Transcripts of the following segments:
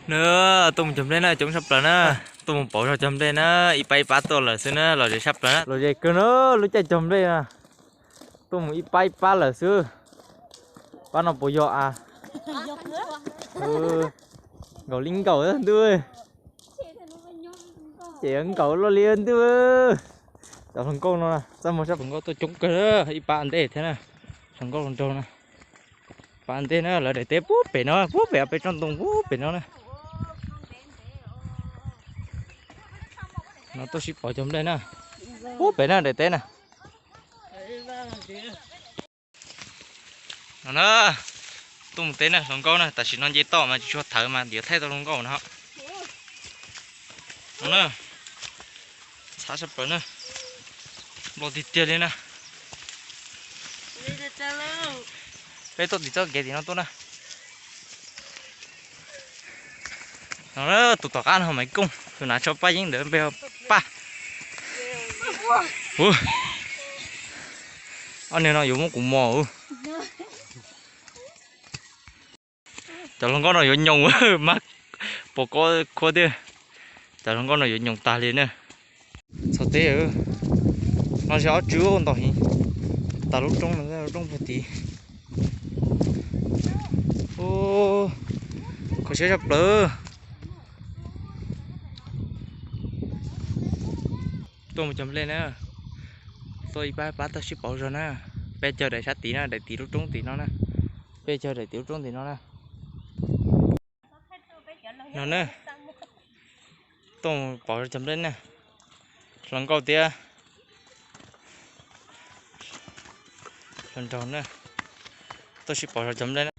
Na, tuaj mus cog nplej na, coob tshaj plaws na. Tuaj mus pauv zog cog nplej na, ib pab ib pab tuaj lawm xwb na, lom zem tshaj plaws na. Lom zem kawg na, lub caij cog nplej na. Tuaj mus ib pab ib pab lawm xwb. Pab no puas yog a? Nkaum li nkaum ntuj. Ces nkaum luaj li ntuj. Cov hluas nkauj no txaj muag sab hluas nkauj tuaj coob kawg, ib pab ntej thiab na. Hluas nkauj hluas nraug na. Pab ntej na, lawv daim teb puag pem no, puag pem peb tsob ntoo puag pem no na. No tuaj sib pauv cog nplej na. Puag pem na daim teb na. No na, tuaj mus teb na hluas nkauj na, tam sim no nce toj mas tsis tshua thawv mas yuav thaij tau hluas nkauj no. No na, txhav sab plaws na, nploj tiag tiag li na. Peb tuaj tim txoj kev tim no tuaj na. No, tus tom qab no Maiv Kooj, tus hnav tsho paj yeeb ntawd npe Paj. Ua, ob niag no yuav muab kuv mos. Cov hluas nkauj no yuav nyoos mas, pos kob khuab tiag. Cov hluas nkauj no yuav nyoos tag li na. Txog teb, no yog ob tswb ntau heev. Tas lub roob no, lub roob puag tid. Kho siab tshaj plaws. Tuaj mus cog nplej na. Tuaj ib pab pab tuaj sib pauv zog na. Peb cog daim sab tid na, daim tim lub roob tim no na. Peb cog daim tim lub roob tim no na. No na, tuaj mus pauv zog cog nplej na. Hluas nkauj thiab hluas nraug na, tuaj sib pauv zog cog nplej na.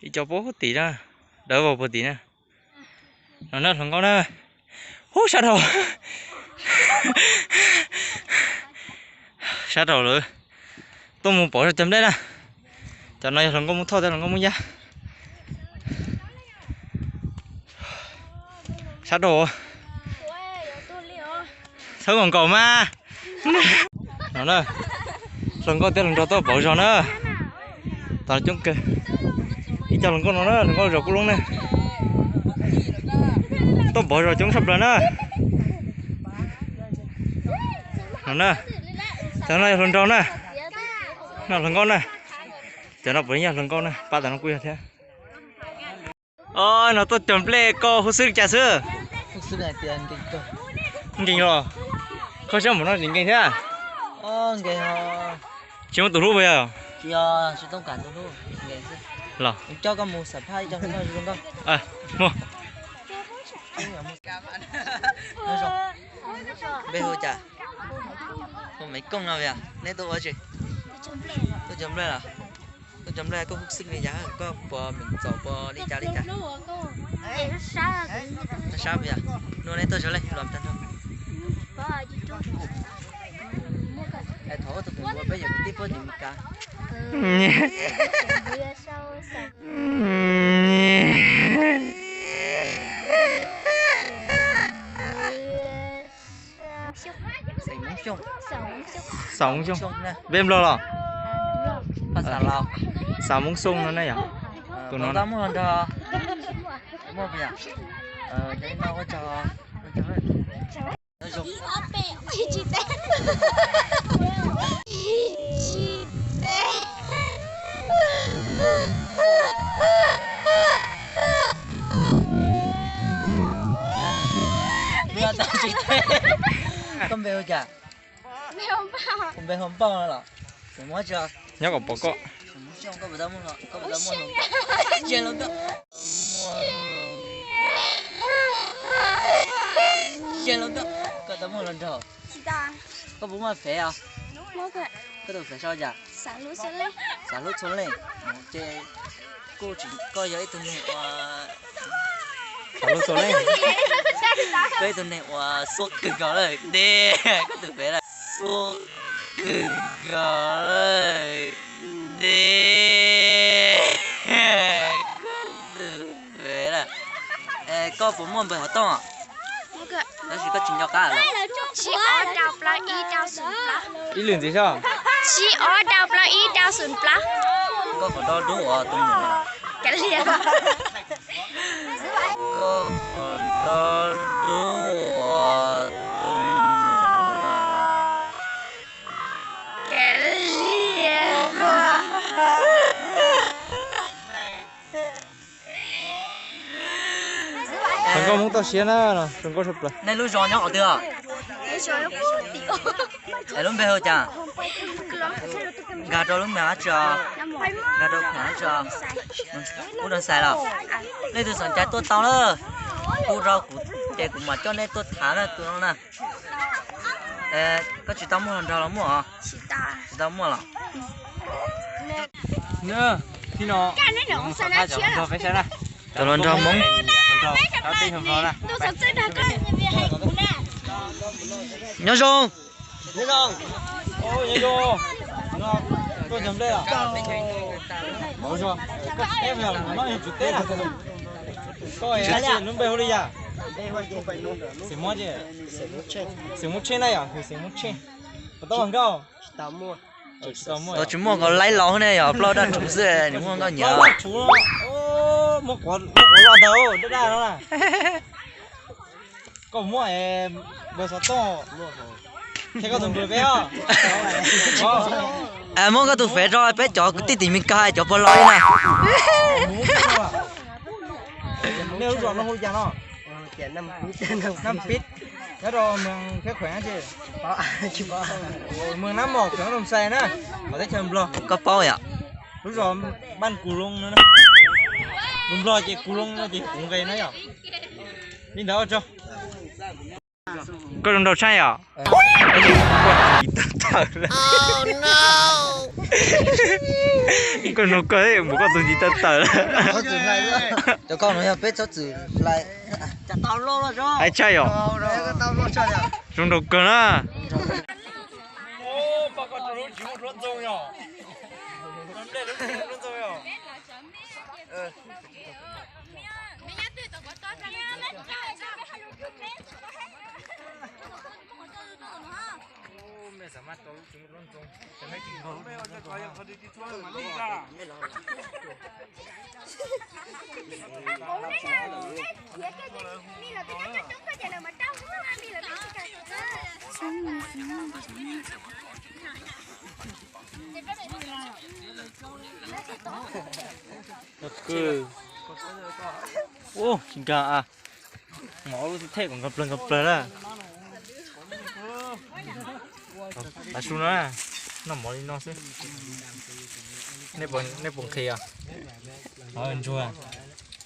Ib co puag tim na, dawb vog puag tim na. No na hluas nkauj na. Hub, sab dhau. Sab dhau lawm. Tuaj mus pauv zog cog nplej na. Cov no yog hluas nkauj Muab Thoj thiab hluas nkauj Muab Yaj. Sab dhau. Txhawb nkaus nkaus mas. No na, hluas nkauj thiab hluas nraug tuaj pauv zog na. Tau coob kawg. Ib co hluas nkauj no na, hluas nkauj zos Kub Loob na. Tuaj pauv zog coob tshaj plaws na. No na, cov no yog hluas nraug na. No hluas nkauj na. Cov no puav leej yog hluas nkauj na, pab tom no kuj yog thiab. No tuaj cog nplej koj hub xwb li cas xwb? Nkees los? Koj siab npaum no tsis nkees thiab? Tsis muaj tus hlub puas yog? Los, mus. Npe hu cas? Hu Maiv Kooj no yog? Neb tuaj ua tsi? Tuaj cog nplej los? Tuaj cog nplej koj hub xwb li cas, koj puas meem txaus puas li cas li cas? Sab puas yog? Nub neb tuaj zog leej los tag nrho? Thov koj tus meem ua peb yog kwv tij puab tim Meskas. Xav Hmoob Xyooj. Peb Nplog los? Xav Hmoob Xyooj no ne yog? Tus no. Koj npe hu cas? Kuv npe hu Npauj no los? Nyob kom pom koj. Koj puas tau muaj hluas nraug? Koj puas muaj fev os? Koj tus fev sau cas? Xav hlub txhua leej. Ces kuj tsis, koj yog ib tug neeg uas, koj ib tug neeg uas xuab kawg nkaus lawm ne. Koj tus fev lawm xuab kawg nkaus lawm ne. Koj tus fev lawm. Koj puas muaj npawg hov tooj? Tab sis koj tsis nco qab los? Ib rau xoom plaub. Ib lwm ntxiv soj. Tsib ob rau plaub ib rau xoom plaub. Koj qhov do dub uas tus mus. Kav liam. Koj qhov do dub uas tus mus. Kav liam. Zoo nkauj Hmoob toj siab na, zoo nkauj tshaj plaws. Nej lub zos nyob qhov twg? Es lub npe hu cas? Nkag rau lub npe dab tsi? Nkag rau khuam dab tsi? Ub, Rau Xais los? Nej tus xeem cai tuaj tau na. Hu rau kuv ces kuv mam coj nej tuaj tham na tus no na. Koj tsis tau muaj hluas nraug los muaj? Tsis tau muaj los? Tij no, cov hluas nraug Hmoob. Nyob zoo. Lub npe hu li cas? Xeem Muas Tsheej na yom, hu Xeem Muas Tsheej. Puas tau nkauj? Tsis muaj koj laib laus ne yom, plaub daj rhuv xwb nws muaj nkauj nyiam. Muab quav los ntawd daj daj no na. Koj muab npawg xov tooj, thiab koj tus npawg peb os. Muab koj tus fev rau peb cov kwv tij tim Mes Kas cov puas los li na. Nej lub zos no hu li cas no? Nam Pib, nyob rau Moos Kheb Khuev tsis? Moos Nab Mom, Khuev Loos Xais na, hauv teb chaws Nplog. Koj paub yom? Lub zos Npaj Kus Loo no, lus Nplog ces Kus Loo no ces kuv nqes na yom. Li ntawd tso. Koj zoo nraug tshaj yom? Koj zoo kawg, mus koj tus ntsis tawm tawm. Cov koj no yog peb txhob txwm hlais. Hais tshaj yom? Zoo nraug kawg na. Ub, tsis nkag a. Mov lub thej kom nkag plawg nkag plawg na. Tav su no, noj mov li no xwb. Nej puas nqhis os? Ntsuag,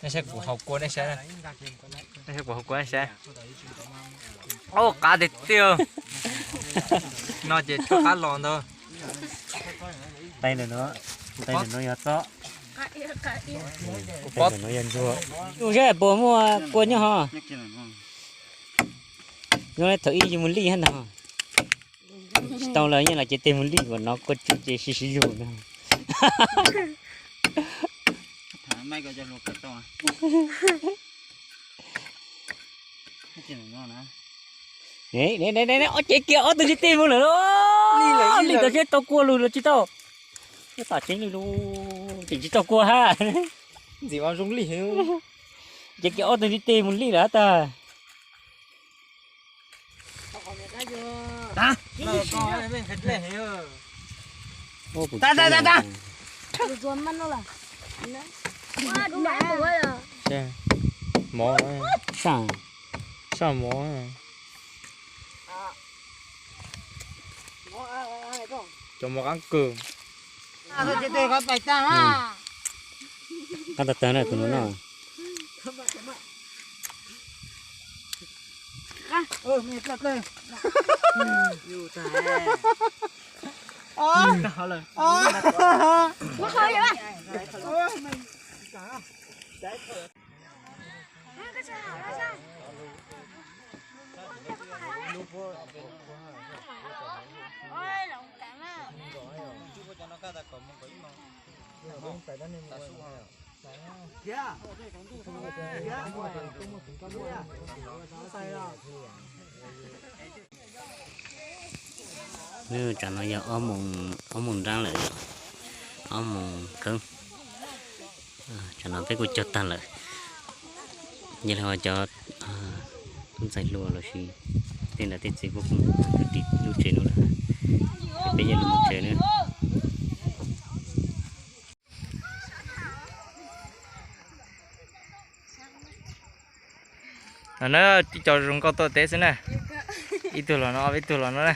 nej saib kuv haus kua nej saib. Nej saib kuv haus kua nej saib. Au, qab tiag tiag. No ces tshuab qab los ntag. Tais ntawm no, tais ntawm no yog txob. Tais ntawm no yog ntsuag. Yus saib puas muaj kua nyob ho. Nyob thaum ub yus mus lij hab ntag. Tsis tau lawm, yeej los ces tes mus lij kom no kua tsuv ces sib sib zug ntag. Ob cev kiag ob tug tsis tig mus lawm. Lij tau seb tau kua lug los tsis tau. Tab tom ceev li lug, tseem tsis tau kua hab. Ntxim mas zoo li. Ces kiag ob tug tsis tig mus lij lawm tag. Mov, saj mov. Cov mov qab kawg. Qab tag tag na tus no no. Tsam no yog ob moos nrab lawm, ob moos kheeb. Tsam no peb kuj cog tag lawm. Yog li cov tub ntxhais hluas los sis tej niam tej txiv kuj dim lub tsev no lawm, peb yog lub tsev na. No na, ib co zoo nkauj tuaj teb xwb na. Ib tug los no, ob peb tug los no na.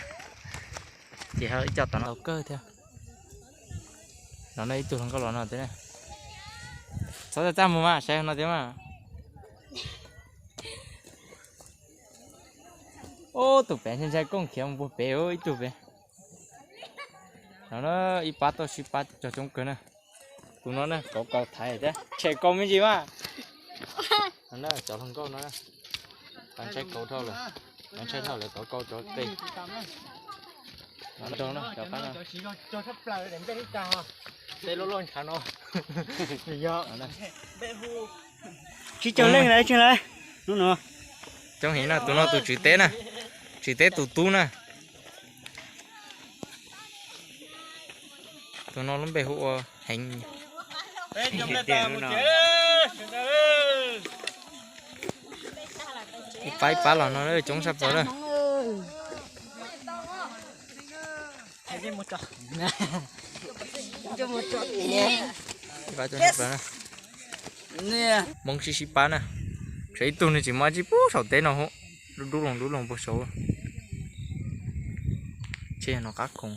Ces ib co tom no tau kawg thiab. No na, ib tug hluas nkauj los no thiab na. Txhob txaj txaj muag mas, saib no thiab mas. Ub, tus pem ntshai ntshai koj khiav mus puag pem ib tug pem. No na, ib pab tuaj sib pab cog coob kawg na. Tus no na, kauv kauv thaiv thiab, tshem kauv me ntsis mas. No na, cov hluas nkauj no na, ntshai kauv dhau lawm, ntshai dhau lawm kauv kauv cov qe. No na, cov qab no. Tej loj loj ntshav no. Tsis cog leej lawm tsis lawm. Hnub no coob heev na, tus no tus tswv teb na, tswv teb tus tub na. Tus no lub npe hu ua Heev. Ib pab ib pab los no coob tshaj plaws na. Ib pab coob tshaj plaws na. Hmoob sib sib pab na. Tshuav ib tug nws tsis muaj dab tsi puag saum teb no, dub dub loog dub loog puag saud. Tsheb yog no qab khoom.